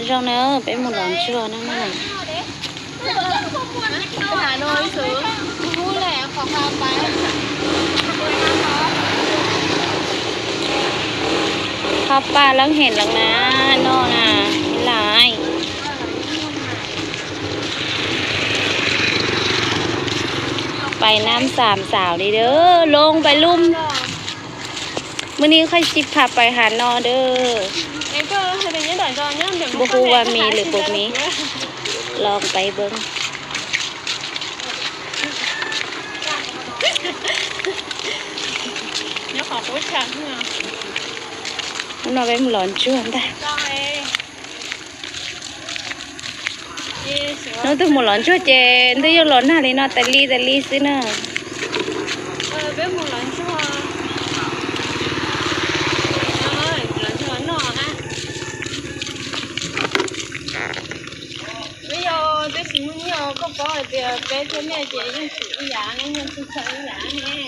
Zoo na, peb mus lov ntsuag na. Qhov paj leej hem los na, no na, lais. Pais nam xam xaus li dab, loo pais lum. Mub ni koj tsis phaj pais hav no dab. Npua hu ua mis lwm puas mis, loo pais peeb. Hnub no peb mus lov ntsuag ntag. Hnub twg mus lov ntsuag ces twb yeej los nag li no tas li tas li xwb na. Peb yog twb tsis muaj nyiaj, koj paub hais tias peb thiab nej ces yeej tsis ib yam ne, yeej tsis txawj ib yam ne.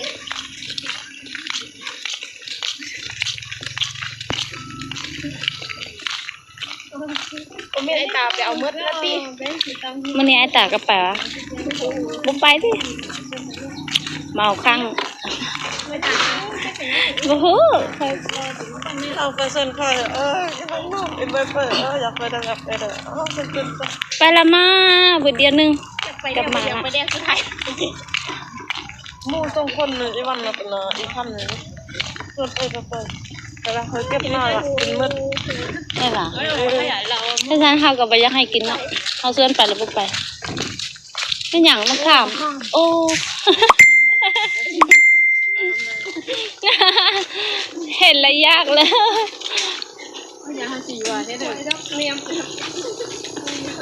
Mub ni ai tas koj pais, puas pais thiab? Maus khaj. Pais los mas, buổi tiệc nưng. Mus xoo khuam ib vam no, ib vam no, tuaj pais pais pais, thời tiết no là kín mít. Thế sao hao có bao giờ hay kín không? Hao xuyên phải là bố phải. Cái nhang nó khảm. Ô. Hệt là yak lắm.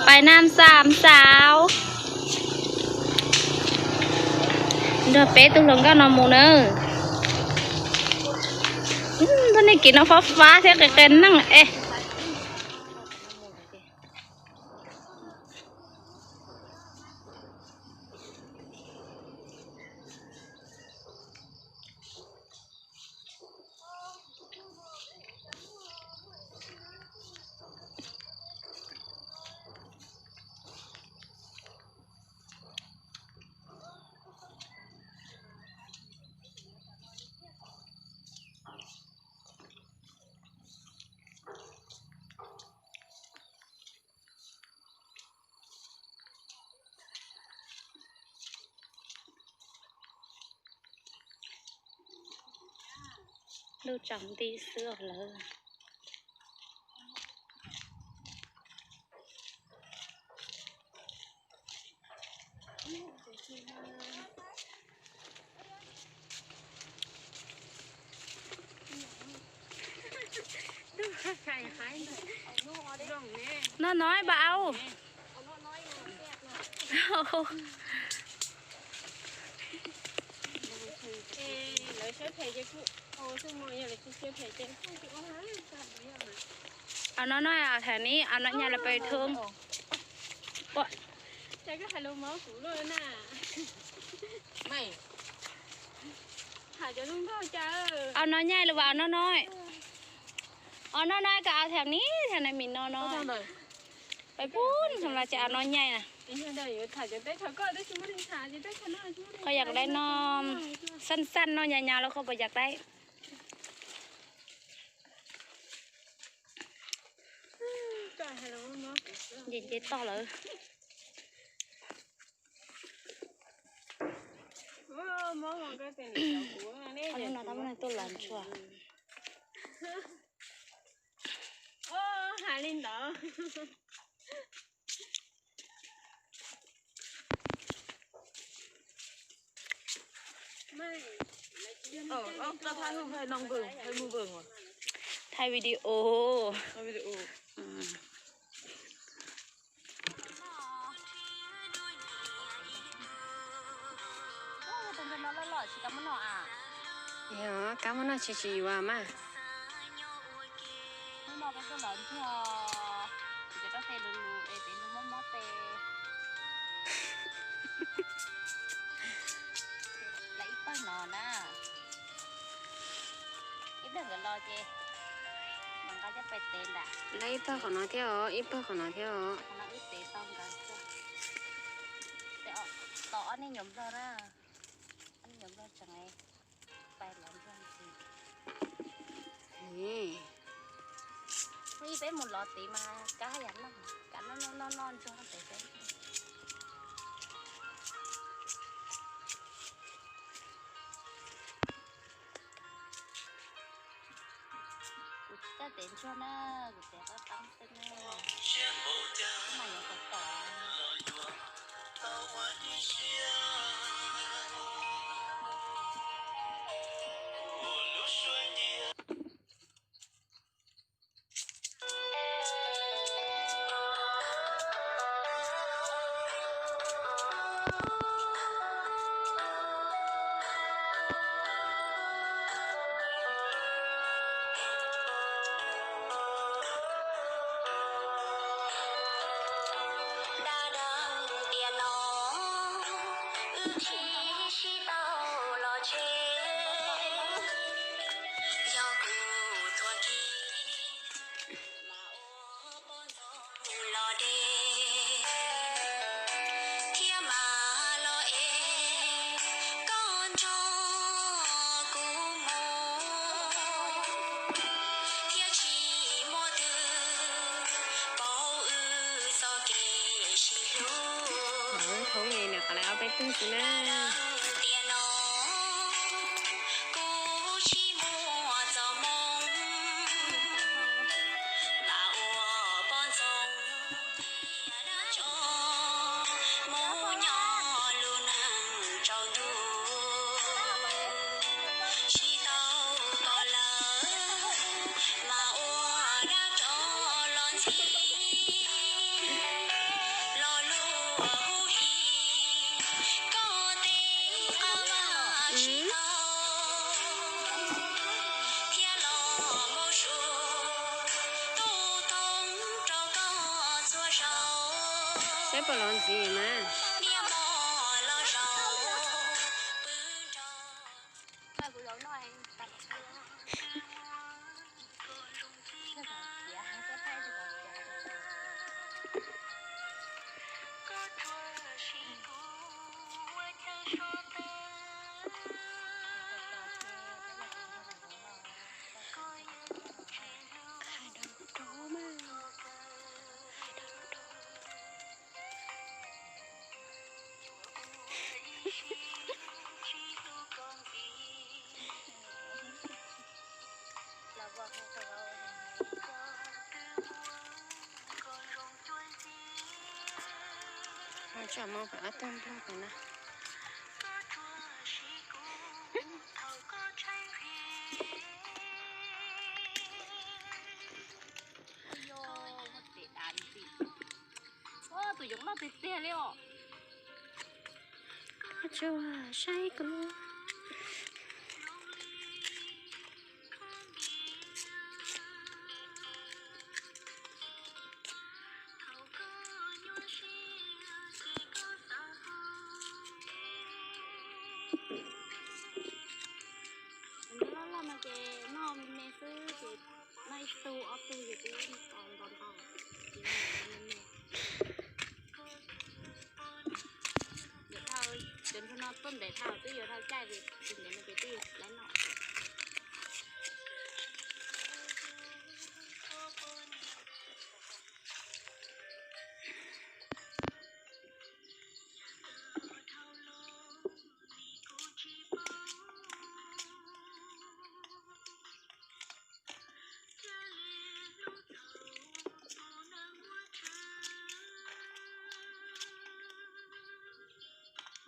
Pais nam xam xaus. Nrog peb tug hluas nkauj no mus na. Tus nej kiv no fab fab thiab qias qias neeg es. Lub tsaus nti xwb lawm. Noj no bau. Av no no, thaum no av no nyai los pes thoob. Av no nyai los av no no. Av no no koj av thaum ni, thaum no mis no no. Peb pub no ces av no nyai na. Koj yog dai no, xaj xaj no nyas nyas los koj puas yog dai? Nce nce toj lawm. Tab tab tuaj los ntsuag. Hais li ntawd. Thaij video. Yog kab muab noj tsis tsis yuav mas. Lawv ib pawg no na, ib pawg nkawd los ces mam Lawv ib pawg qhov no thiab os, ib pawg qhov no thiab os. Tos ob niag nyuam nplog na, ob niag nyuam nplog tseem pais lov ntsuag ntxiv. Ib peb mus lov tid mas kav yam noj, kav noj noj noj ntsuag pem. Kuv tsis txawj tev ntsuag na, kuv tev qab qab xwb na. Mas yuav kom tom. Dab dab tiam no wb tsis sib tau los tsev, yog kuv thuam kis los deb thiab mas los es koj nrog kuv mus, thiab tsis muaj twg pauv wb txoj kev sib hlub. Thoob li nws qhov lawv ob peb tug xwb na. Tiam no kuv tsis muaj txoj moo, mas ua poj ntxoog thiab dab tso mus nyob lub neej tsaus ntuj. Tsis tau koj lawm, mas ua dab tso los ntxhi, los luag huv hi, koj tes qab vaj tsis tau, thiab los npau suav tu thoob rau koj txhua zaus. Saib puas los ntxiv mas. Niaj hmo los zaum pw nrog Tsam muaj pem ob tug nplog pem na. Tus yoov loj tiag tiag li os. Tsuas saib kuv. Tus loj loj no ces noj me me xwb ces noj ib tug ob tug ces twb nto nto nto. Yuav dhau, cov ntsuag no tuaj ntev dhau twb yuav dhau caij, tus ntev no ces twb yuav laiv noj.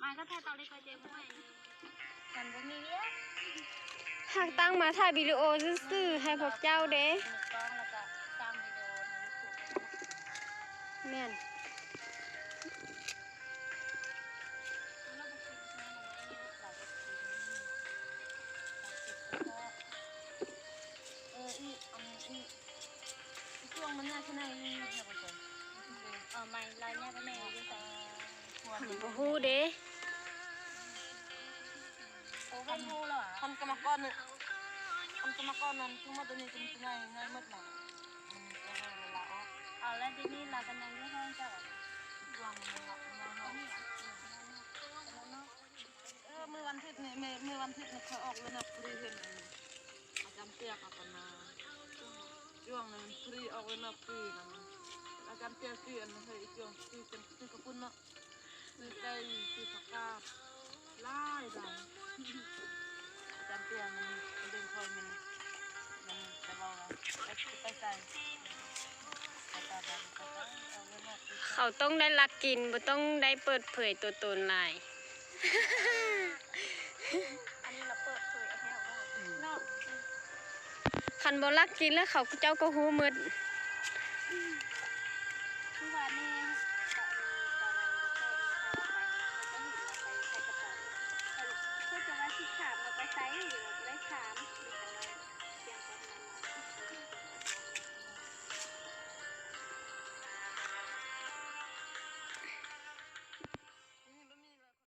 Mas koj thaij tau li ko ces kuv hais. Haj tau mas thaij video xwb xwb, hais pom cau deb. Niam. Npau hub deb. Hab koj mas koj, hab koj mas koj no, tus muaj tus ni tus ni tus nai nai muaj mas. Tus no los koj nyob nyob hauv ntawd. Tus no, tus no, tus no. Ơ, mej vas thib ne, mej, mej vas thib ne kho ob lub noj fri hen. Cam tiag qhov no. Cuaj ne fri ob lub noj fri no. Cam tiag fri no, fri cuaj, fri koj pub no. Fri dej, fri xov qab, laij laij. Cam tiag, mej, mej, mej, mej, mej, mej, mej, Khaus toob dai laj kis, puas toob dai pawj phwm tus tus nais. Qhov npaum laj kis lawm khaus cov koj hu maj.